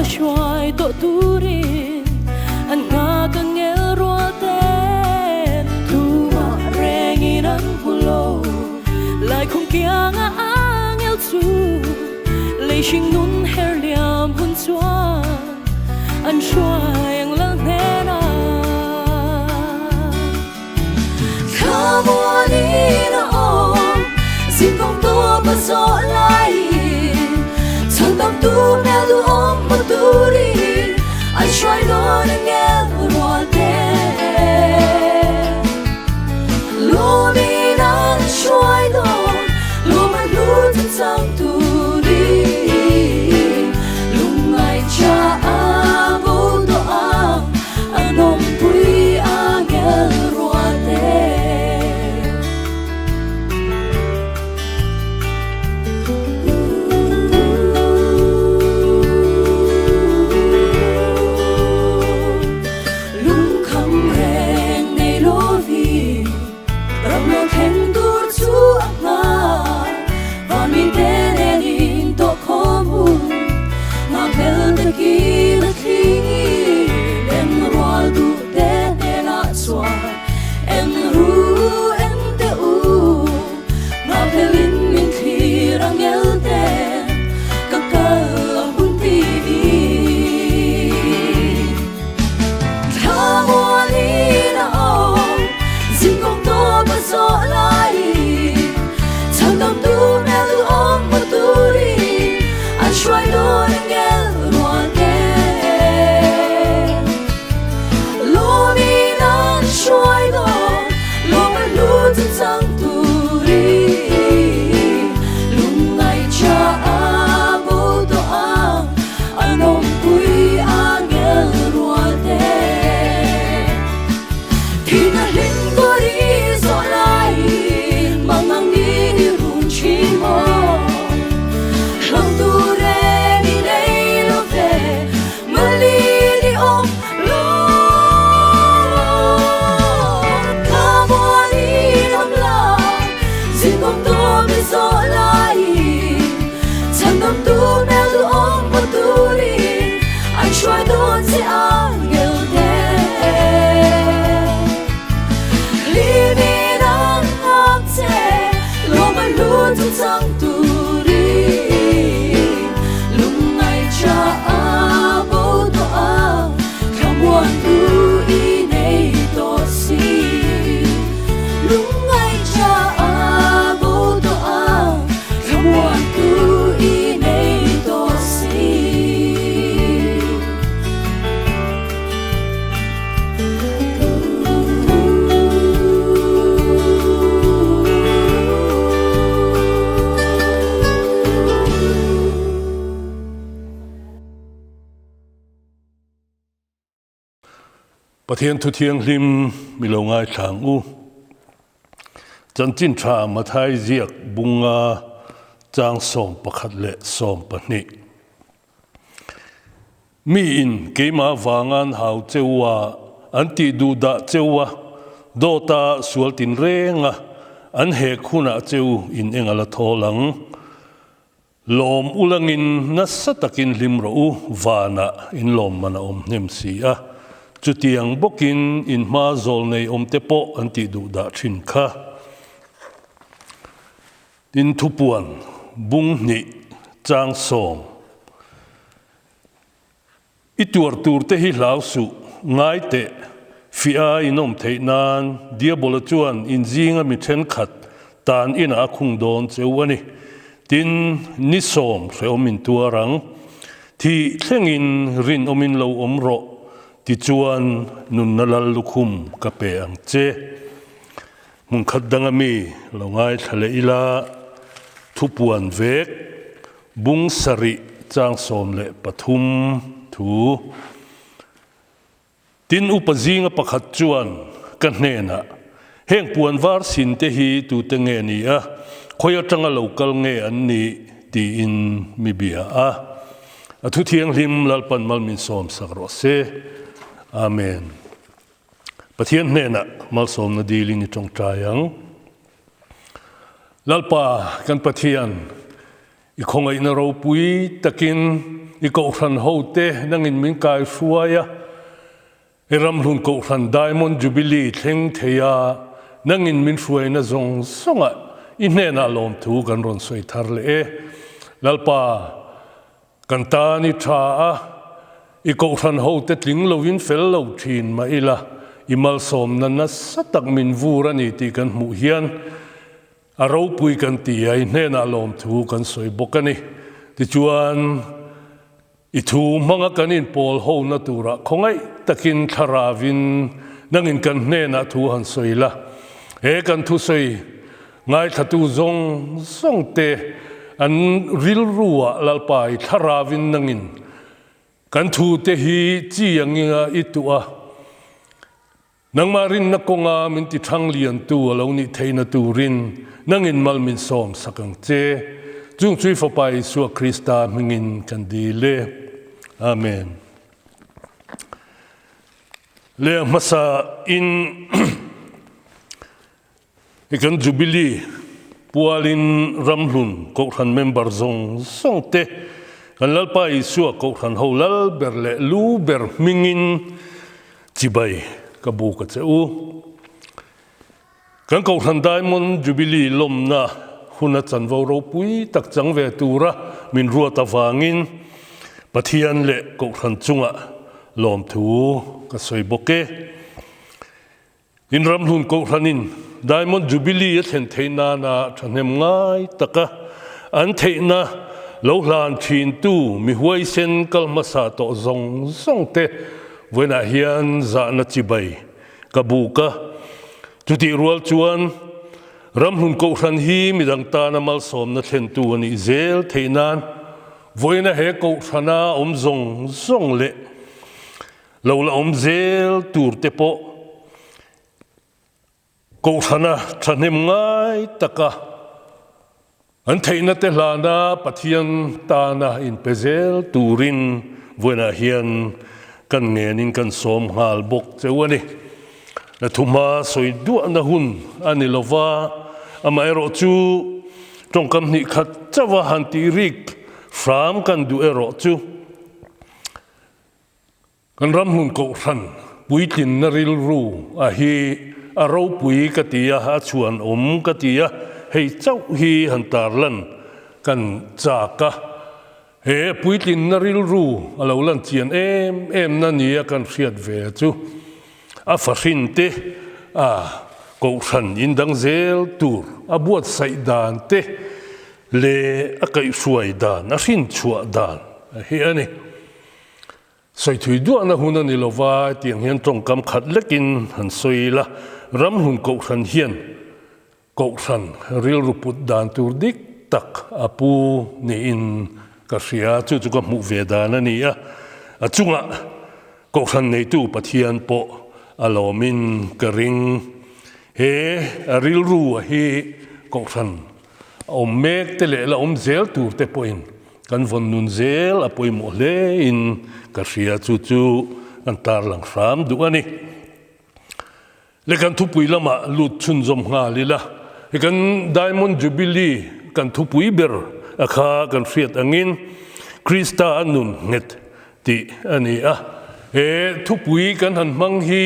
a hruai tawh turin an nghak ang ngel rual ten tumah rengin an hmu lo Laikhum kianga angel chu lei hring nun her liam hun chuan an hruai ang lal hnenah. Thlamuanin a awm zingkawng tawp a zawh laiin chhandamtu hmel duhawm hmu turin an hruai dawn angel rual te. Lumin an hruai dawn, lum a hlu chu chang turin lungngai cha a bo tawh ang, an awmpui angel rual te. Lungkham reng nei lovin ram lo thleng tur chu a nghak. Van mite nen in tawh khawm hun nghak hmel takin a thlir. En rual duh te hnenah chuan en ru en teh u. Nghak hmelin min thlir ang ngel te ka kal a hun tiin. Thlamuanin a awm zingkawng tawp a zawh laiin chhandamtu hmel duhawm hmu turin an hruai dawn ang ngel rual te. Lawmin an hruai dawn lawm a hlu chu chang turin lungngai cha a bo tawh ang an awmpui angel rual te. Thihna hlim kawri zawh laiin mangang ni ni run thin maw. Hlauh tur reng i nei lo ve mali ni awm lo. Thlamuanin awm la zingkawm tawp i zawh laiin chhandamtu hmel duhawm hmu turin an hruai dawn che angel te. Hlimin an nghak che lawm a hlu chu chang turin lungngai cha a bo tawh ang thlamuan tu i nei tawh si. Lungngai cha a bo tawh ang thlamuan tu i nei tawh si. Pathian thu thianghlim mi lo ngaithla ang u. Chanchin tha Mathai ziak bunga chang 11 leh 12. Mi in keimah vanga an hau cheu a, an tih duh dah cheu a, dawta sual tin reng a, an hek hunah cheu in eng a la thawl ang. Lawm ulangin nasa takin hlim rawh u, vanah in lawmman a awm hnem si a. Chutiang bawkin in hma zawl nei awm te pawh an tih duh dah thin kha. Tin thupuan bung hnih chang 10. I tuar tur te hi hlau suh, ngai teh, fiah a inawm theih nan Diabola chuan in zinga mi thenkhat tan inah a khung dawn cheu a ni. Tin, ni 10 hrehawm in tuar ang. Thih thlengin rinawmin lo awm rawh, tichuan nunna lal lukhum ka pe ang che. Hmun khat danga mi lo ngaithla leh ila, thupuan vek bung sarih chang 13 thu. Tin upa zinga pakhat chuan ka hnenah, Heng puan var sin te hi tute nge ni a, khawi atanga lo kal nge an nih? tiin mi bia a. A thu thianghlim Lalpan mal min sawm sak rawh se. Amen. Pathian hnenah malsawmna dilin i tawngtai ang. Lalpa kan Pathian, i khawngaihna ropui takin. i Kohhran hote nangin min kaihruai a, i Ramhlun Kohhran Diamond Jubilee thleng thei a, nangin min hruaina zawng zawngah i hnenah lawmthu kan rawn sawi thar leh e. Lalpa, kan tan i tha a, i Kohhran hote tling loin fel lo thin mah ila, i malsawmna nasa tak min vur a ni tih kan hmuh hian, A ropui kan ti a, i hnenah lawmthu kan sawi bawk a ni. Tichuan, i thu hmanga kan inpawl hona turah khawngaih takin thlaravin nangin kan hnenah thu han sawi la. He kan thusawi ngaithlatu zawng zawng te an rilruah Lalpa i thlaravin nangin kan thu te hi chi anginga i tuh a. Nangmah rinna kawnga min ti thang liantu a lo nih theihna turin nangin mal min sawm sak ang che. Chung chu i Fapa Isua Krista hmingin kan dil e. Amen. Le a hmasa in i kan Jubilee pualin Ramhlun Kohhran member zawng zawng te kan Lalpa Isua Kohhran ho lal ber leh lu ber hmingin chibai ka buk a che u. Kan Kohhran Diamond Jubilee lawmna huna chanvo ropui tak chang ve tura min ruat avangin Pathian leh Kohhran chungah lawmthu ka sawi bawk e. In Ramhlun Kohhranin Diamond Jubilee a thlen theih nana thahnem ngai taka an theihna lo hlan thintu mi huaisen kal hmasa tawh zawng zawng te vawiinah hian zahna chibai ka buk a. Chutih rual chuan Ramhlun Kohhran hi midang tana malsawmna thlentu a nih zel theih nan vawiina he Kohhrana awm zawng zawng leh Lo la awm zel tur te pawh Kohhrana thahnem ngai taka an theihna te hlana Pathian tana inpe zel turin vawiinah hian kan ngenin kan sawm nghal bawk cheu a ni. La thuma sawi duahna hun a ni lova, amaherawhchu tawngkam hnih khat chauha han tih rik hram kan duh erawh chu, Kan ramhmun kohhran puitlinna rilru a hi a ropui ka ti a, a chhuanawm ka ti a, hei chauh hi han tarlan kan chak a. He puitlinna rilru a lo lan chian em em na nia kan hriat ve chu a fahrin te, a kohhran indang zel tur a buatsaih dan te leh a kaihhruai dan, a hrinchhuah dan hi a ni. Sawithui duahna hun a ni lova, hetiang hian tawngkam khat lekin han sawi ila, Ramhlun Kohhran hian Kohhran rilru put dan tur dik tak a pu niin ka hria, chu chu ka hmuh ve dan a ni a, a chungah Kohhran neitu Pathian pawh a lawmin ka ring. He a rilru a hi Kohhran a awm mek te leh la awm zel tur te pawhin kan vawn nun zel a pawimawh hle in ka hria chu chu kan tarlang hram duh a ni. Le kan thupui lamah lut chhunzawm nghal ila, he kan Diamond Jubilee kan thupui ber a kha kan hriat angin Krista a nun nghet tih a ni a. He thupui kan han hmang hi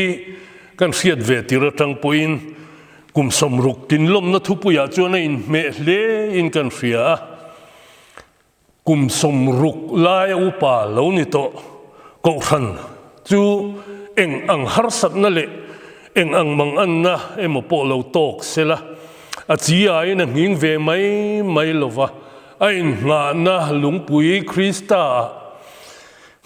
kan hriat ve tir atang pawhin Kum 60 tinlawmna thupuiah chuan a inhmeh hlein kan hria a, kum 60 laia upa lo ni tawh Kohhran chu eng ang harsatna leh eng ang manganna emaw pawh lo tawk sela, a chi aiin a nghing ve mai mai lova, a inngahna lungpui Krista-ah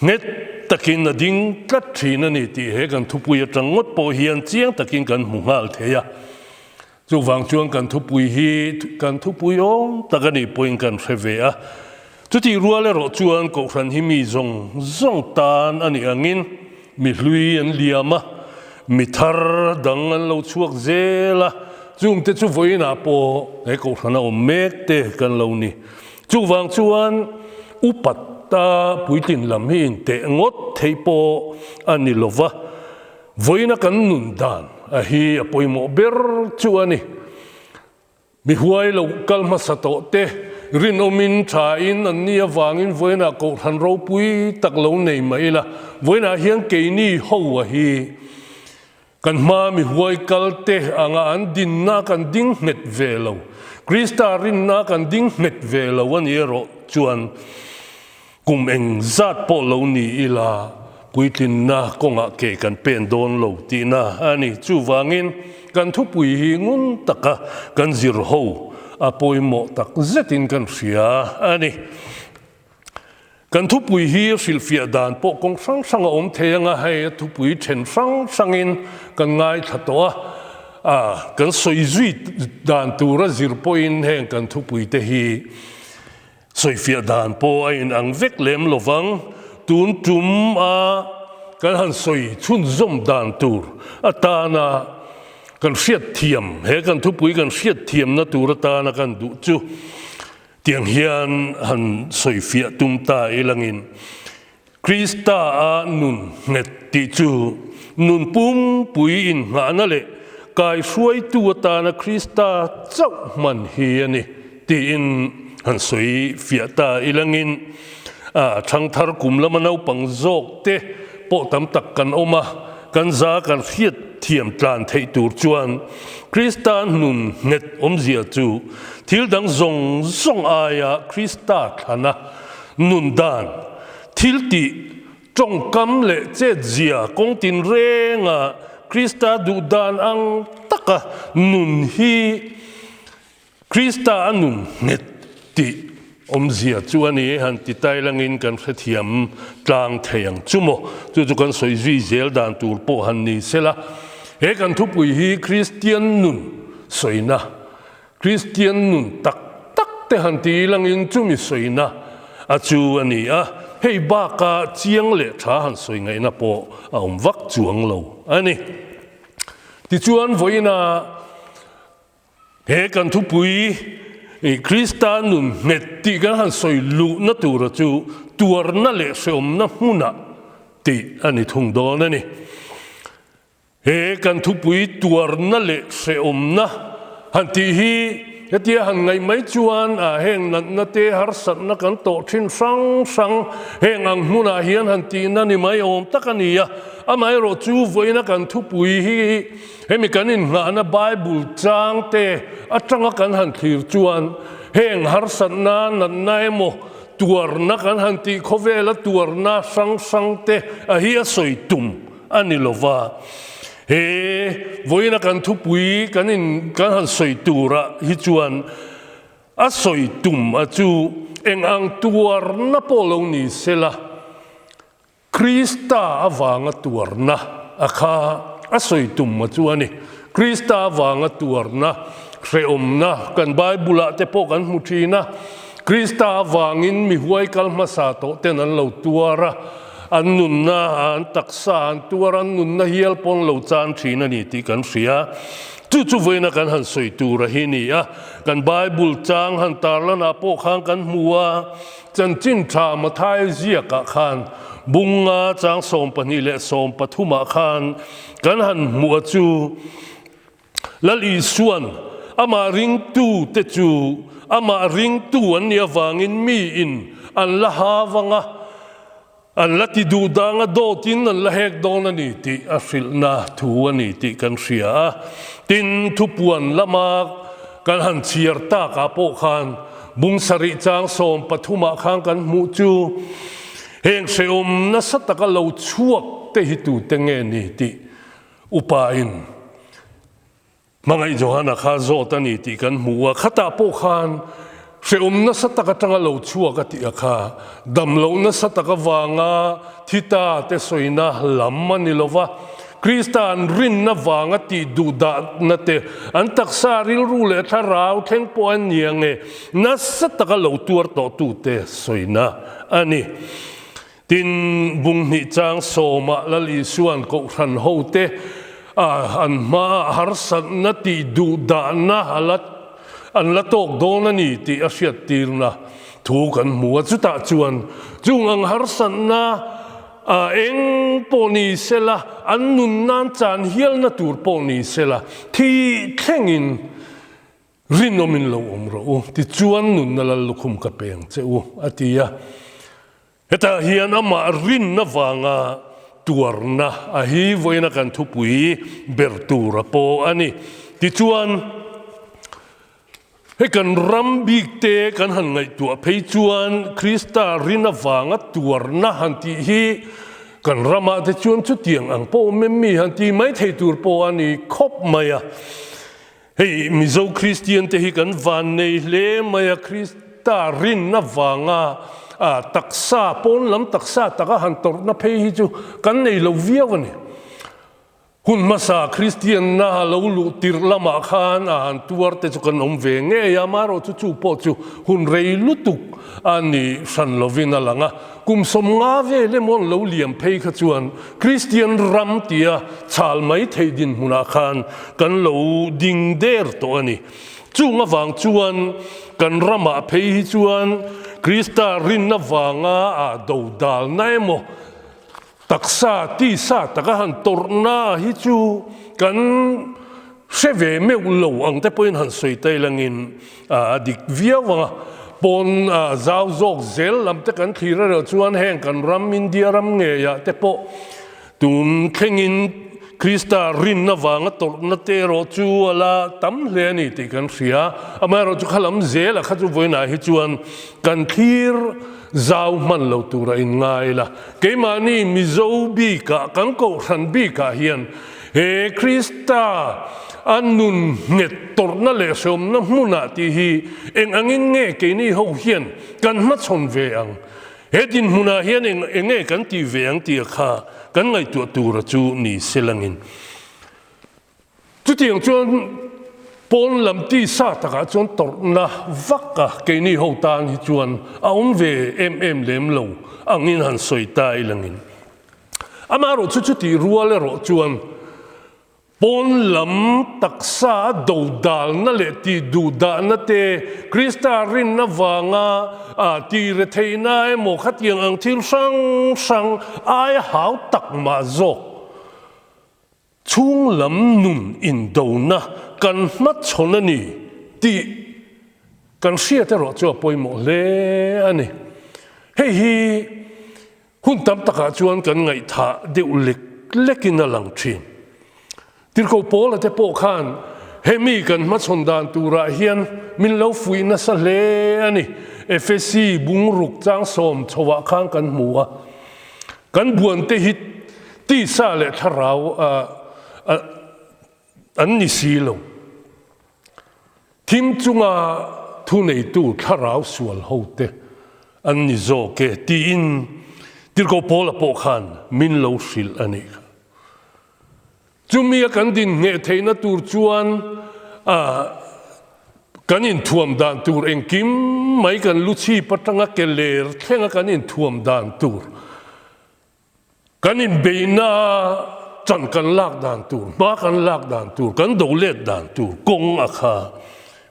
Nghet takin a ding tlat thin a ni tih he kan thupui atang ngawt pawh hian chiang takin kan hmu nghal thei a. Chuvang chuan kan thupui hi kan thupui awm tak a nih pawhin kan hre ve a. Chutih rual erawh chuan Kohhran hi mi zawng zawng tan a nih angin mi hlui an liam a, mi thar dang an lo chhuak zel a, chungte chu vawiinah pawh he Kohhran a awm mek te kan lo ni. Chuvang chuan upat a puitlin lam hi inteh ngawt theih pawh a ni lo va, vawiina kan nun dan a hi a pawimawh ber chu a ni. Mi huai lo kal hmasa tawh te, rinawmin thain an ni avangin vawiinah kohhran ropui tak lo nei mah ila, vawiinah hian keini ho a hi kan hma mi huai kal te anga an dinna kan ding nghet ve lo, Krista rinna kan ding nghet ve lo a ni erawh chuan Kum eng zat pawh lo ni ila, puitlinna kawngah ke kan pen dawn lo tihna a ni. Chuvangin, kan thupui hi ngun taka kan zir ho a pawimawh tak zetin kan hria a ni. Kan thupui hi hrilhfiah dan pawh kawng hrang hrang a awm thei anga hei a thupui then hrang hrangin kan ngaithla tawh a, a kan sawi zui dan tura zir pawhin heng kan thupui te hi Sawifiah dan pawh a inang vek lem lo vang, tun tum a kan han sawi chhunzawm dan tur atana kan hriatthiam, he kan thupui kan hriatthiamna tur atana kan duh chu tiang hian han sawifiah tum ta ilangin Krista a nun nghet tih chu nun pumpui inngahna leh kaihruaitu atana Krista chauh hman hi a ni tiin han sawi fiah ta ilangin a thangthar kum lama naupang zawk te pawh tam tak kan awm a, kan za kan hriat thiam tlan theih tur chuan Krista nun nghet awmzia chu thil dang zawng zawng aia Krista thlana Nun dan, thil tih, tawngkam leh chetzia kawng tinrenga Krista duh dan ang taka nun hi Krista a nun nghet tih awmzia chu a ni. Han ti tailangin kan hrethiam tlang thei ang chu maw? Chu chu kan sawi zui zel dan tur pawh han ni sela. He kan thupui hi Kristian nun sawina Kristian nun tak tak te han ti ilangin chumi sawina a chu a ni a, hei baka chiang leh tha han sawi ngaihna pawh a awm vak chuang lo a ni. Tichuan vawiina he kan thupui Krista nun nghet tih kan han sawi luhna tura chu tuarna leh hreawmna hmunah tih a ni thung dawn a ni. He kan thupui tuarna leh hrehawmna han tih hi hetia han ngaih mai chuan a heng natna te harsatna kan tawh thin hrang hrang heng ang hmunah hian han tihna ni mai awm tak a ni a. Amaherawh chu vawiina kan thupui hi hemi kan inngahna Bible chang te atanga kan han thlir chuan heng harsatna natna emaw tuarna kan han tih khawvela tuarna hrang hrang te a hi a sawi tum a ni lo va. He vawiina kan thupui kan in kan han sawi turah hi chuan a sawi tum a chu eng ang tuarna pawh lo ni sela, Krista avanga tuarna a kha a sawi tum a chu a ni. Krista avanga tuarna hrehawmna kan Bible-ah te pawh kan hmu thin a, Krista avangin mi huai kal hmasa tawh ten an lo tuar a, An nunna, an taksa, an tuar, an nunna hial pawn lo chan thin a ni tih kan hria. Chu chu vawiina kan han sawi tur a hi ni a. Kan Bible chang han tarlanah pawh khan kan hmu a, chanchin tha Mathai ziakah khan bunga chang 12 leh 13ah khan kan han hmu a chu, Lal Isua'n amah ringtute chu amah ringtu an nih avangin miin an la ha vang a, an la ti duh dang a, dawtin an la hek dawn a ni tih a hrilhna thu a ni tih kan hria a. Tin, thupuan lama kan han chhiar takah pawh khan bung sarih chang 13ah khan kan hmuh chu heng hrehawm nasa taka lo chhuak te hi tute nge ni tih Upa in Hmangaih Johana kha zawt a ni tih kan hmu a, khatah pawh khan hrehawm nasa tak atanga lo chhuak a tih a kha, dam loh nasa tak avanga thi ta te sawina lam a ni lova, Krista an rinna vanga tih duh dahna te, an taksa rilru leh thlarau thleng pawh a nia nge nasa taka lo tuar tawh tute sawina a ni. Tin, bung hnih chang sawmah Lal Isua'n Kohhran hote an hmaah harsatna tih duh dahna a la an la tawk dawn a ni tih a hriattirna thu kan hmu a. Chutah chuan chung ang harsatna eng pawh ni sela, an nun nan chan hialna tur pawh ni sela, thih thlengin. Rinawmin lo awm rawh u, tichuan nunna lal lukhum ka pe ang che u, a ti a. Hetah hian amah rinna vanga tuarna a hi vawiina kan thupui ber tura pawh a ni. Tichuan, hei kan ram bik te kan han ngaihtuah phei chuan Krista rin avanga tuarna han tih hi kan ramah te chuan chutiang ang pawh awm em mi han tih mai thei tur pawh a ni khawp mai a. Hei Mizo Kristian te hi kan van nei hle mai a, Krista rinna vanga taksa, pawn lam taksa taka han tawrhna phei hi chu kan nei lo viau a ni. Hun hmasa Kristianna lo luh tirh lamah khan a han tuar te chu kan awm ve ngei a, amaherawh chu chu pawh chu hun rei lutuk a ni hran lovin a lang a. Kum 50 vel emaw an lo liam phei kha chuan Kristian ram tia chhal mai theih dinhmunah khan kan lo ding der tawh a ni. Chung avang chuan kan ramah phei hi chuan Krista rinna vanga ah do dalna emaw taksa tisa taka han tawrhna hi chu kan hre ve meuh lo ang te pawhin han sawi ta ilangin a dik viau ang a. Pawn zau zawk zel lam te kan thlir erawh chuan heng kan ram India ram ngeiah te pawh tun thlengin Krista rinna vanga tawrhna te erawh chu a la tam hle a ni tih kan hria. Amaherawh chu kha lam zelah kha chu vawiinah hi chuan kan thlir zau hman lo tura inngai ila. Keimahni Mizo bikah kan kohhran bikah hian He Krista a nun nghet tawrhna leh hreawmna hmunah tih hi eng angin nge keini ho hian kan hmachhawn ve ang? He dinhmunah hian eng eng nge kan tih ve ang tih kha kan ngaihtuah tura chu ni se langin. Chutiang chuan pawn lam tisa takah chuan tawrhna vak a keini ho tan hi chuan a awm ve em em lem lo angin han sawi ta ilangin. Amaherawh chu chutih rual erawh chuan pawn lam taksa a dodalna leh tihduhdahna te, Krista rinna vanga tihretheihna emaw khatiang ang thil hrang hrang aia hau tak mah zawk chhung lam nun indona kan hmachhawn a ni tih kan hriat erawh chu a pawimawh hle a ni. Hei hi Hun tam takah chuan kan ngaihthah deuh lek lekin a lang thin. Tirhkoh Paula te pawh khan hemi kan hmachhawn dan turah hian min lo fuih nasa hle a ni. Efesi bungruk chang sawm chhoah khan kan hmu a, kan buante hi tisa leh thlarau an ni si lo. Thim chunga thuneitu thlarau sual hote an ni zawk e tiin Tirhkoh Paula pawh khan min lo hrilh a nih kha. Chumi a kan din ngheh theihna tur chuan kan inthuam dan tur engkim mai kan lu chhip atanga ke ler thlenga kan inthuam dan tur Kan inbeihna chan kan lak dan tur, hma kan lak dan tur, kan do let dan tur kawng a kha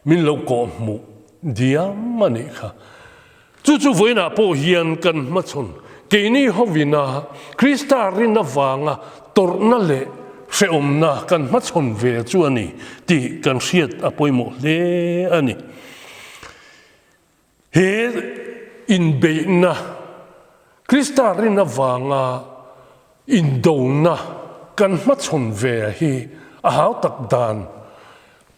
min lo kawh hmuh diam a nih kha. Chu chu vawiinah pawh hian kan hmachhawn keini hovina Krista rin avanga tawrhna leh hrehawmna kan hmachhawn ve chu a ni tih kan hriat a pawimawh hle a ni. He inbeihna, Krista rin avanga indona kan hmachhawn ve hi a hau tak dan,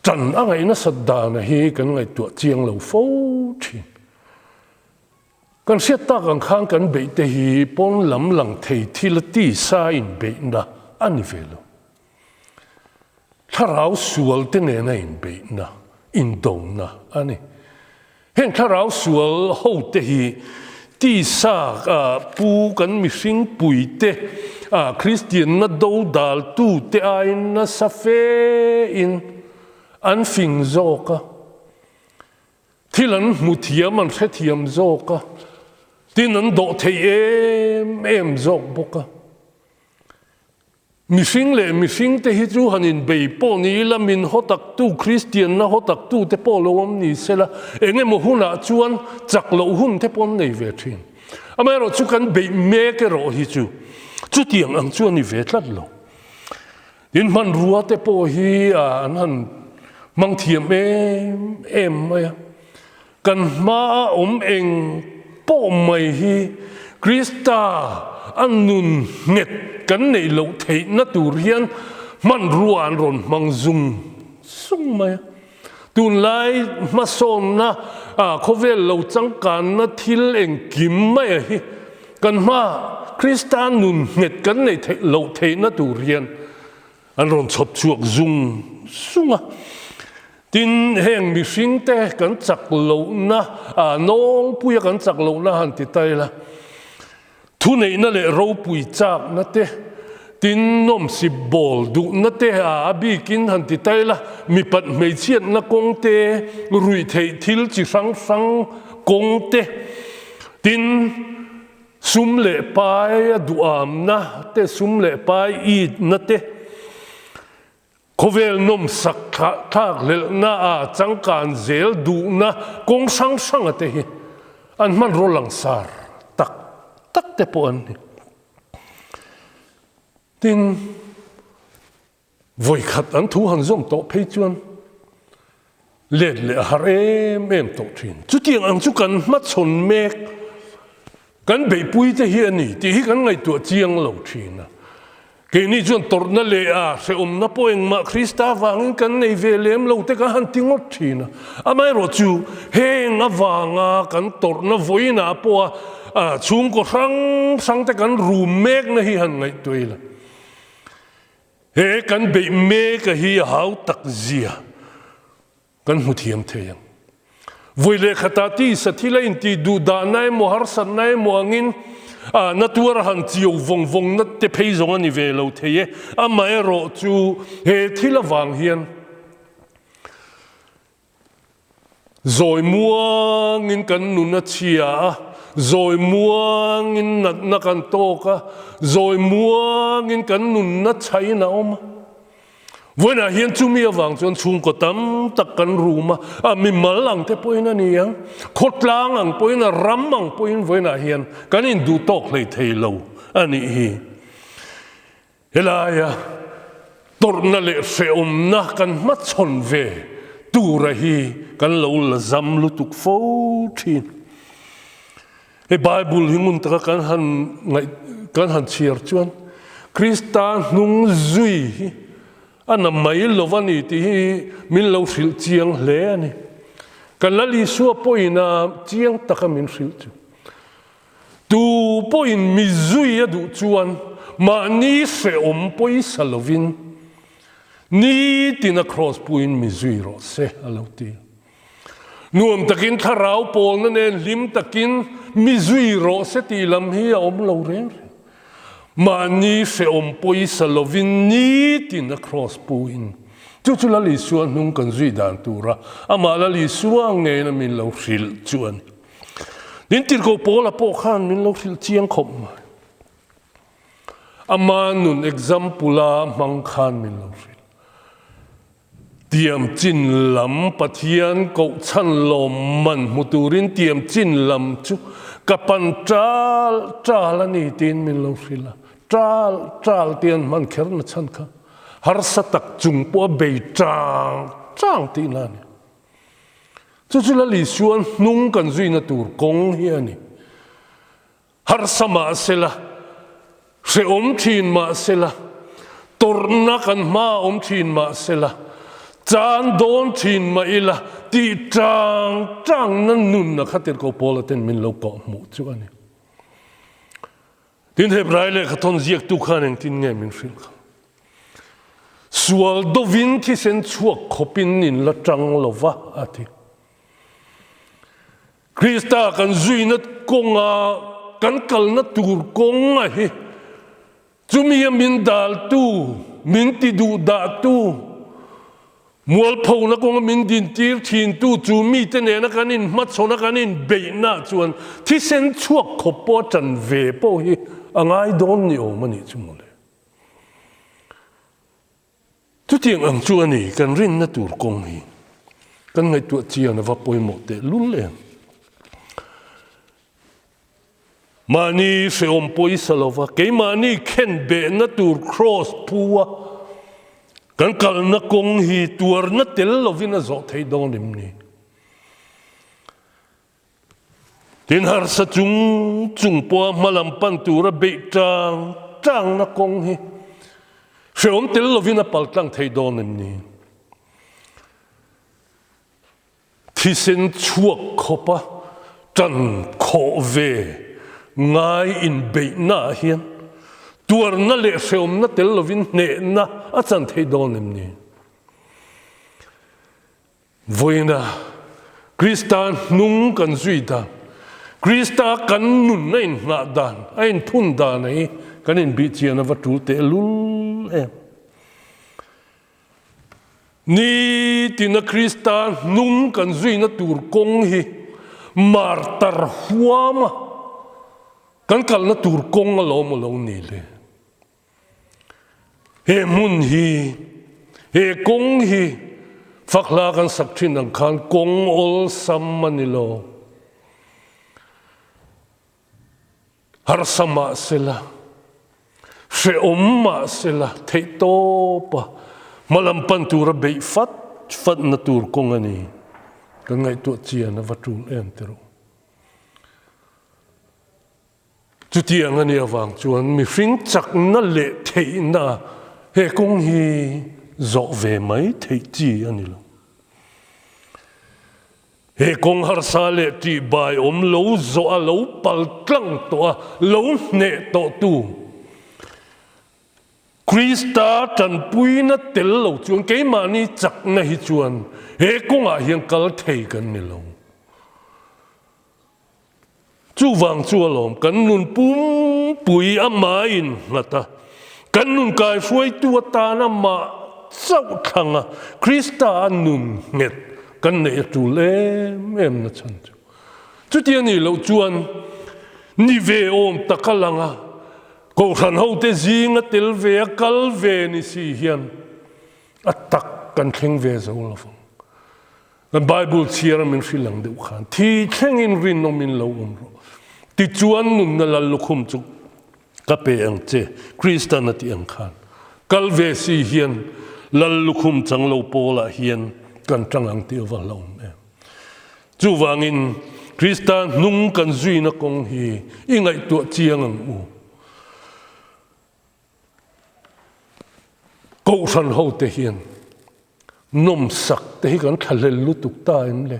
ṭan a ngaih nasat dana hi kan ngaihtuah chiang lo fo ṭhin. Kan hriat tak ang khan kan beihte hi pawn lam lang thei thil a tisa inbeihna a ni ve lo. Thlarau sualte nena inbeihna, indona a ni. Heng thlarau sual hote hi tisa pu kan mihring puite, Kristianna dodaltute aiin nasa fein an fing zawk a. Thil an hmu thiam, an hrethiam zawk a, tin an dawh thei em em zawk bawk a. Mihring leh mihring te hi chu han inbei pawh ni ila, min haw taktu, Kristianna haw taktu te pawh lo awm ni sela, eng emaw hunah chuan chak loh hun te pawh an nei ve thin. Amaherawh chu kan beih mek erawh hi chu chutiang ang chu a ni ve tlat lo. Tin, hmanrua te pawh hi an han. Hmang thiam em em mai a. Kan hmaa awm eng pawh mai hi Krista a nun nghet kan neih loh theihna tur hian hmanrua an rawn hmang zung zung mai a. Tunlai hmasawnna khawvel lo changkanna thil engkim maia hi kan hmaa Krista nun nghet kan neih theih loh theihna tur hian An rawn chhawp chhuak zung zung a. Tin, heng mihringte kan chak lohna, nawlpuia kan chak lohna han ti ta ila, thuneihna leh ropui chakna te, tin nawmsip bawl duhna te a bikin han ti ta ila, mipat hmeichhiatna kawng te, ruihtheih thil chi hrang hrang kawng te, tin, Sum leh pai a duhamna te, sum leh pai itna te, khawvel nawmsak thlakhlelhna a changkan zel duhna kawng hrang hranga te hi an hmanraw langsar tak tak te pawh an ni. Tin, Vawikhat an thu han zawm tawh phei chuan let leh a har em em tawh thin. Chutiang ang chu kan hmachhawn mek, kan beihpui te hi a ni tih hi kan ngaihtuah chiang lo thin a. Keini chuan tawrhna leh a hrehawmna pawh engmah Krista vangin kan nei ve lem lo te kan han ti ngawt thin a. Amaherawhchu heng avanga kan tawrhna vawiinah pawha chhungkaw hrang hrang te kan rum mekna hi han ngaihtuah ila. He kan beih mek a hi a hau tak zia kan hmu thiam thei ang. Vawi leh khatah tisa thil a intih duh dahna emaw harsatna emaw angin a na tuar a han chiau vawng vawng na te phei zawng a ni ve lo thei e. Amaherawh chu he thil avang hian Zawi muangin kan nun a chhia a, zawi muangin natna kan tawk a, zawi muangin kan nunna chhain a awm a. Vawiinah hian chumi avang chuan chhungkaw tam tak kan rum a, a mimal ang te pawhin a ni ang, khawtlang ang pawhin, a ram ang pawhin vawiinah hian kan induhtawk hlei thei lo a nih hi. Helaia tawrhna leh hrehawmna kan hmachhawn ve tura hi kan lo la zam lutuk fo thin. Hei Bible hi ngun taka kan han ngaih kan han chhiar chuan Krista hnung zui hi a na mai lo a ni tih hi min lo hrilh chiang hle a ni. Kan Lal Isua pawhin a chiang taka min hrilh chu. Tu pawhin mi zui a duh chuan mahni hrehawm pawisa lovin nitina kraws puiin mi zui rawh se a lo ti. Nuam takin thlarau pawlna nen hlim takin mi zui rawh se tih lam hi a awm lo reng reng. Mahni hrehawm pawisa lovin nitina kraws puiin chu chu Lal Isua hnung kan zui dan tura amah Lal Isua ngeina min lo hrilh chu a ni. Min tirhkoh Paula pawh khan min lo hrilh chiang khawp mai. Ama nun example a hmang khan min lo hrilh. Tiam chin lam Pathian koh chhan lawm man hmu turin tiam chin lam chu ka pan ṭal ṭal a ni tiin min lo hrilh a. Ṭal ṭal tia an hman kher na chhan kha harsa tak chung pawh a bei ṭang ṭang tihna a ni. Chu chu Lal Isua hnung kan zuina tur kawng hi a ni. Harsa mah sela, hrehawm thin mah sela, tawrhna kan hma a awm thin mah sela, chan dawn thin mah ila tih tang tangna nun a kha tirhkoh Paula ten min lo kawh hmuh chu a ni. Tin, Hebrai lehkha thawn ziaktu khan engtin nge min hrilh kha? Sual dovin thisen chhuak khawpin in la tang lo va, a ti. Krista kan zuina kawnga kan kalna tur kawnga hi chumi a min daltu, min ti duh dahtu, Mualphona kawnga min dintir thintu chu mite nena kan inhmachhawna kan inbeihna chuan thisen chhuak khawp pawh a tan ve pawh hi a ngai dawn ni awm a nih chu mawle. Chutiang ang chu a ni kan rinna tur kawng hi kan ngaihtuah chian a va pawimawh tehlul em. Mahni hrehawm pawisa lova keimahni khen behna tur kraws pu a. Kan kalna kawng hi tuarna tel lovin a zawh theih dawn em ni? Tin harsa chung chung pawha hmalam pan tura beih tang tangna kawng hi hrehawm tel lovin a paltlang thei dawn em ni? Thisen chhuak khawpa tan khawh ve ngai inbeihna ah hian tuarna leh hrehawmna tel lovin hnehna a chan thei dawn em ni? Vawiina Krista hnung kan zui dan, Krista kan nun a inhnah dan, a inphun dan hi kan inbihchian a va tul tehlul em. Nitina Krista hnung kan zuina tur kawng hi martar huama kan kalna tur kawng alawm a lo ni le. He hmun hi, he kawng hi fak hla kan sak thin ang khan kawng awlsam a ni lo. Harsa mah sela, hrehawm mah sela theihtawpa hmalam pan tura beih fat fatna tur kawng a ni. Kan ngaihtuah chian a va tul em ti rawh. Chutiang a nih avang chuan mihring chakna leh theihna he kawng hi zawh ve mai theih chi a ni lo. He kawng harsa leh tihbai awm lo zawh a lo pal tlang tawh a, lo hneh tawhtu Krista tanpuina tel lo chuan keimahni chakna hi chuan he kawngah hian kal thei kan ni lo. Chuvang chu alawm kan nun pumpui amah in nghat a, kan nun kaihruaitu atan amah chauh thlang a, Krista a nun nghet kan neih a tul em em na chhan chu. Chuti a nih loh chuan ni ve awm tak a lang a, Kohhran hote zinga tel ve a kal ve ni si hian a tak kan thleng ve zo lovang. Kan Bible chhiar a min hrilh ang deuh khan thi thlengin rinawmin lo awm rawh. Tichuan nunna lal lukhum chu ka pe ang che, Kristan a tih ang khan. Kal ve si hian lal lukhum chang lo pawlah hian kan tang ang tih a va hlauhawm em. Chuvangin Krista hnung kan zuina kawng hi i ngaihtuah chiang ang u. Kohhran hote hian nawmsak te hi kan thlahlel lutuk ta em le?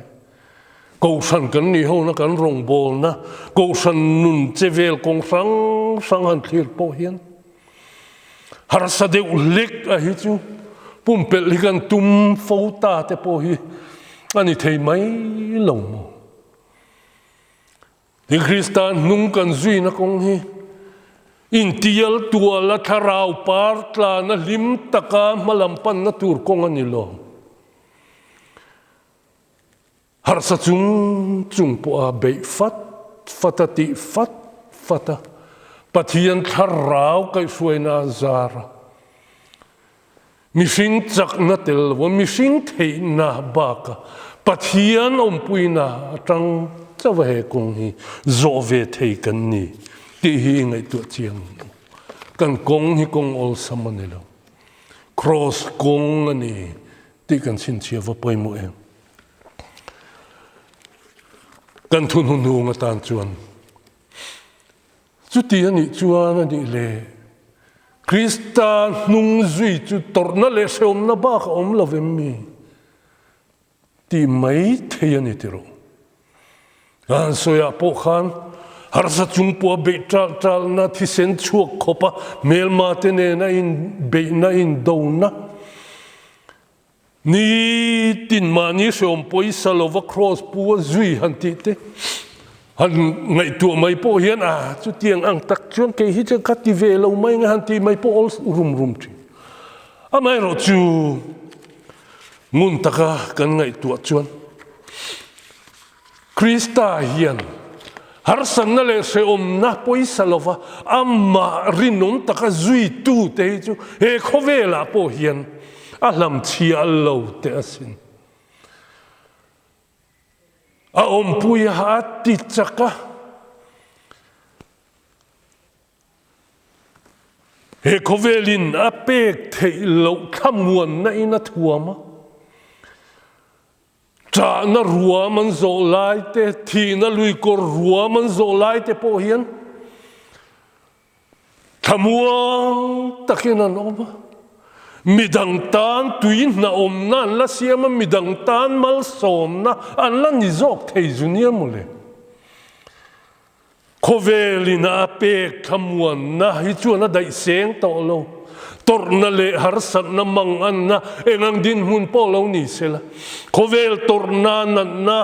Kohhran kan nih hona kan rawngbawlna, kohhran nun che vel kawng hrang hrang han thlir pawh hian harsa deuh hlek a hi chu pumpelh hi kan tum fo ta te pawh hi a ni thei mai lo maw? Hi Krista hnung kan zuina kawng hi intial tuala thlarau par tlana hlim taka hmalam panna tur kawng a ni lo. Harsa chung chung pawha beih fat fat a tih fat fat a, Pathian thlarau kaihhruaina a zar a. Mihring chakna tel lo a, mihring theihna baka Pathian awmpuina atang chauh a he kawng hi zawh ve thei kan ni tih hi i ngaihtuah chiang ang u. Kan kawng hi kawng awlsam a ni lo, Kraws kawng a ni tih kan chhinchhiah va pawimawh em? Kan thuhnuhnung atan chuan Chuti a nih chuan a nih le, Krista hnung zui chu tawrhna leh hrehawmna bak a awm lo vem mi? Tih mai thei a ni ti rawh. A han sawiah pawh khan harsa chung pawha beih ṭalh ṭalhna, thisen chhuak khawpa hmelma te nena inbeihna, indona, Ni tin mahni hreawm pawisa lova kraws pu a zui han tih te han ngaihtuah mai pawh hian a chutiang ang tak chuan kei hi chuan ka ti ve lo mai ang han tih mai pawh awl rum rum thin. Amaherawh chu ngun taka kan ngaihtuah chuan Krista hian harsatna leh hrehawmna pawisa lova amah rinawm taka zuitute hi chu he khawvelah pawh hian a hlamchhiah lo teh asin. A awmpui a, a ti chak a. He khawvelin a pek theih loh thlamuanna in a thuam a. Ṭahna ruam an zawh lai te, thihna luikawr ruam an zawh lai te pawh hian thlamuang takin an awm a. Midang tan tui hna awmna an la siam a, midang tan malsawmna an la ni zawk thei zu nia mawle. Khawvelin a pek thlamuanna hi chuan a daih seng tawh lo. Tawrhna leh harsatna manganna eng ang dinhmun pawh lo ni sela, khawvel tawrhna natna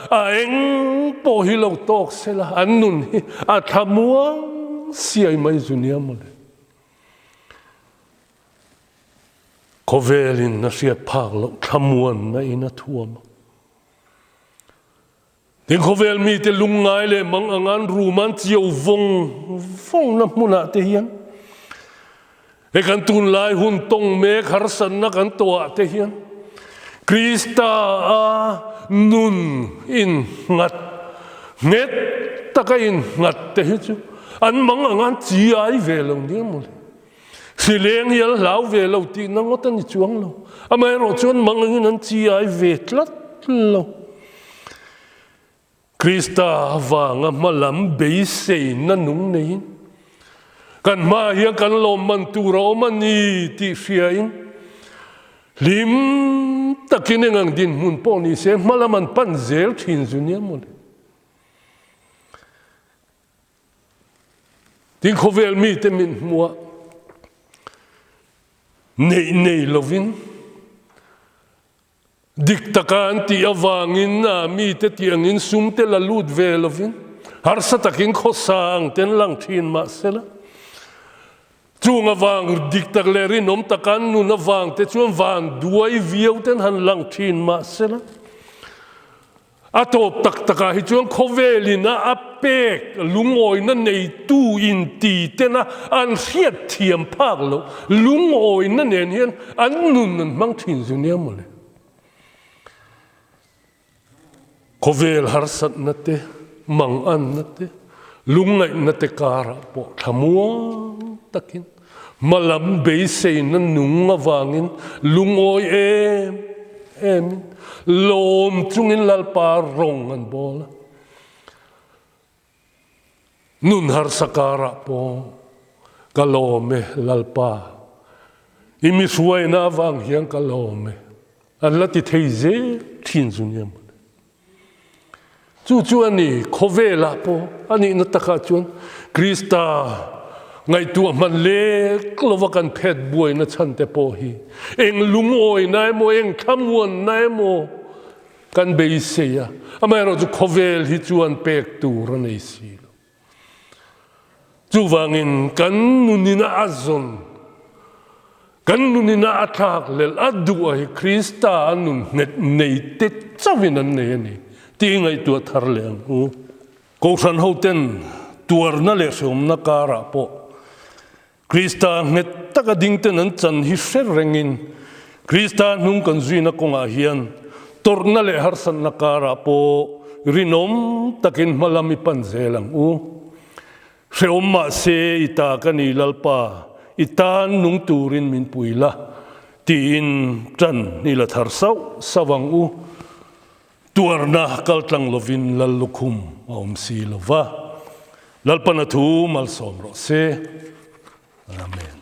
a eng pawh hi lo tawk sela, an nun hi a thlamuang siai mai zu nia mawle. Khawvelin a hriat phak loh thlamuanna in a thuam a. Tin, khawvel mite lungngai leh mang angan rum an chiau vawng vawngna hmunah te hian he kan tunlai hun tawng mek harsatna kan tawhah te hian Krista a nun innghat nghet taka innghat te hi chu an mang angan chi ai ve lo nia mawle. Hrileng hi an hlau ve lo tihna ngawt a ni chuang lo. Amaherawh chuan mang angin an chi ai ve tlat lo. Krista avanga hma lam beiseina nung neiin kan hmaah hian kan lawmman tur a awm a ni tih hriain hlim takin eng ang dinhmun pawh ni se hma lam an pan zel thin zu nia mawle. Tin khawvel mite min hmuah neih nei lovin dik taka an tih avangin mite tih angin sum te la lut ve lovin harsa takin khawsa ang ten lang thin mahsela chung avang dik tak leh rinawm taka an nun avang te chuan van duai viau ten han lang thin mahsela A tawp tak takah hi chuan khawvelin a a pek lungawina neitu inti tena an hriat thiam phak loh lungawina nen hian an nun an hmang thin zu nia mawle. Khawvel harsatna te, manganna te, lungngaihna te karah pawh thlamuang takin Hmalam beiseina nung avangin lungawi em emin lawm chungin Lalpa rawng an bawl a. Nun harsa karah pawh ka lawm e Lalpa, i mi hruaina avang hian ka lawm e, an la ti thei zel thin zu nia mawle. Chu chu a ni, khawvelah pawh a nihna takah chuan Krista ngaihtuah hman lek lova kan phet buaina chhan te pawh hi eng lungawina emaw, eng thlamuanna emaw kan beisei a, amaherawhchu khawvel hi chuan pek tur a nei si lo. Chuvangin kan nunina a zawn, kan nunina a thlakhlelh, a duh a hi Krista a nun nghet nei te chauhin an nei a ni tih i ngaihtuah thar leh ang u. Kohhran hoten tuarna leh hrehawmna karah pawh Krista nghet taka dingten an chan hi hre rengin Krista hnung kan zuina kawngah hian tawrhna leh harsatna karah pawh rinawm takin hma lam i pan zel ang u. Hrehawm mahse i ta ka ni Lalpa, i tan nung turin min pui la, tiin tan i la thar sauh sauh ang u. Tuarna kaltlang lovin Lal lukhum a awm si lo va, Lalpana thu malsawm rawh se. Amen.